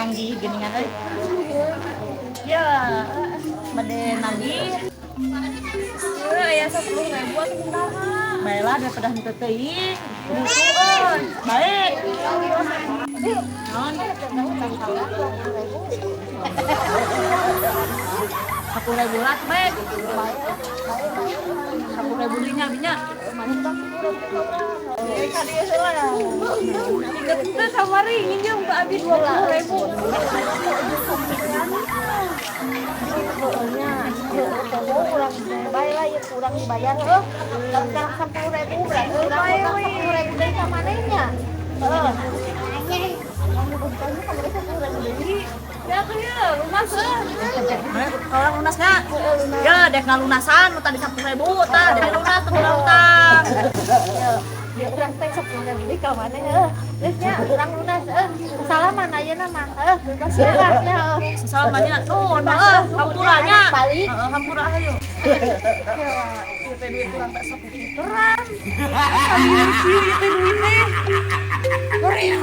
Manggih geuningan euy. Ya, bade nagih. Heuh, aya 10.000 atuh kumaha? Baiklah, daripada henteu teuing. Butuh euy. Baik. Naon? 10.000 lah, baik. 10.000 dinya binya. Eh, ka dieu heula. Inget teu kamari nginjem ka abi 20.000. Urang bae lah ieu kurang dibayar heuh. Sekarang 10.000, berarti urang utang 10.000 deui ka maneh nya. Heeh. 10.000 deui. Ya tuh ya, lunas heuh. Orang lunasnya? Ya, dek ngalunasan nu tadi 10.000 tah, dek lunas teu utang. Ya urang teh 10.000 deui ka maneh heuh. Geus nya urang lunas heuh. Salaman ayeuna mah heuh. Lunas nya heuh. Salamannya, nuhun heuh, hampura nya. Balik. Heeh, hampura hayu. Ieu teh duit urang teh saputeran. Sabieu kieu ieu teh duit teh. Korea.